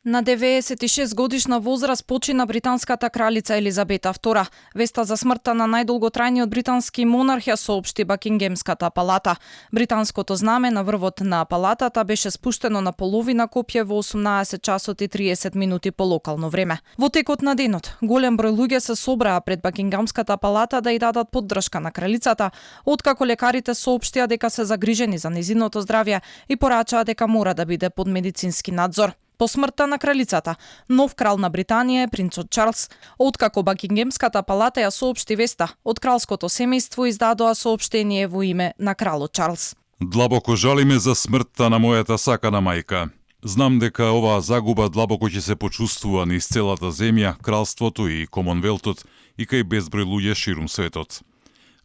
На 96 годишна возраст почина британската кралица Елизабета II. Веста за смртта на најдолготрајниот британски монарх ја соопшти Бакингемската палата. Британското знаме на врвот на палатата беше спуштено на половина копје во 18 часот и 30 минути по локално време. Во текот на денот, голем број луѓе се собраа пред Бакингемската палата да ја дадат поддршка на кралицата, откако лекарите соопштија дека се загрижени за незиното здравје и порачаа дека мора да биде под медицински надзор. По смртта на кралицата, нов крал на Британија е принцот Чарлс, откако Бакингемската палата ја соопшти веста, од кралското семејство издадоа соопштение во име на кралот Чарлс. Длабоко жалиме за смртта на мојата сакана мајка. Знам дека оваа загуба длабоко ќе се почувствува низ целата земја, кралството и Комонвелтот и кај безброј луѓе ширум светот.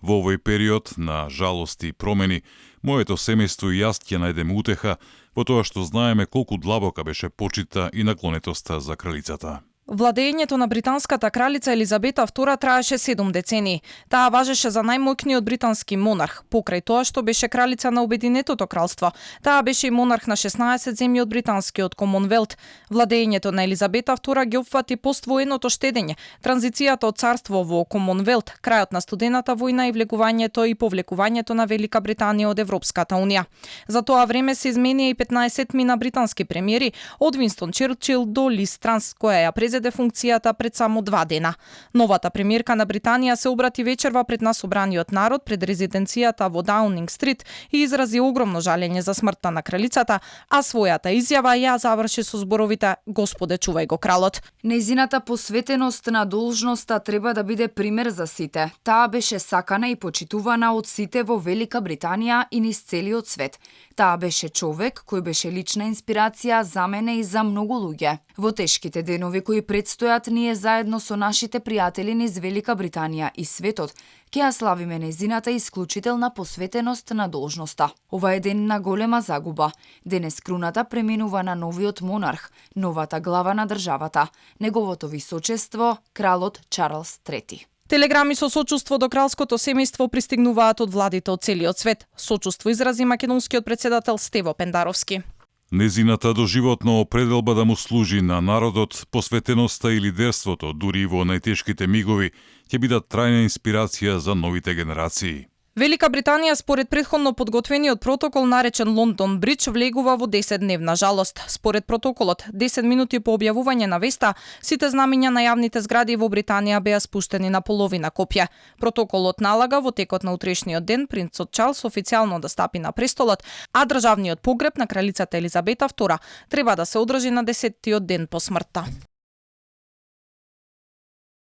Во овој период на жалост и промени, моето семејство и јас ќе најдеме утеха во тоа што знаеме колку длабока беше почита и наклонетоста за кралицата. Владеењето на британската кралица Елизабета II траеше 7 децении. Таа важеше за најмоќниот британски монарх, покрај тоа што беше кралица на Обединетото кралство. Таа беше и монарх на 16 земји од британскиот Комонвелт. Владеењето на Елизабета II ги опфати поствоеното штедење, транзицијата од царство во Комонвелт, крајот на студената војна и влегувањето и повлекувањето на Велика Британија од Европската унија. За тоа време се изменија и 15 мина британски премиери, од Винстон Черчил до Лиз Транс, која ја презеде функцијата пред само 2 дена. Новата премиерка на Британија се обрати вечерва пред насобраниот народ пред резиденцијата во Даунинг Стрит и изрази огромно жалење за смртта на кралицата, а својата изјава ја заврши со зборовите: "Господе, чувај го кралот." Нејзината посветеност на должноста треба да биде пример за сите. Таа беше сакана и почитувана од сите во Велика Британија и низ целиот свет. Таа беше човек кој беше лична инспирација за мене и за многу луѓе. Во тешките денови кои предстојат, ние заедно со нашите пријатели низ Велика Британија и светот ќе ја славиме нејзината исклучителна посветеност на должноста. Ова е ден на голема загуба. Денес круната преминува на новиот монарх, новата глава на државата, неговото височество, кралот Чарлс III. Телеграми со сочувство до кралското семејство пристигнуваат од владите од целиот свет. Сочувство изрази македонскиот председател Стево Пендаровски. Незината доживотно определба да му служи на народот, посветеноста и лидерството, дури и во најтешките мигови, ќе бидат трајна инспирација за новите генерации. Велика Британија според претходно подготвениот протокол наречен Лондон Бридж влегува во 10-дневна жалост. Според протоколот, 10 минути по објавување на веста, сите знамиња на јавните згради во Британија беа спуштени на половина копје. Протоколот налага во текот на утрешниот ден принцот Чарлс официјално да стапи на престолот, а државниот погреб на кралицата Елизабета II треба да се одржи на 10-тиот ден по смртта.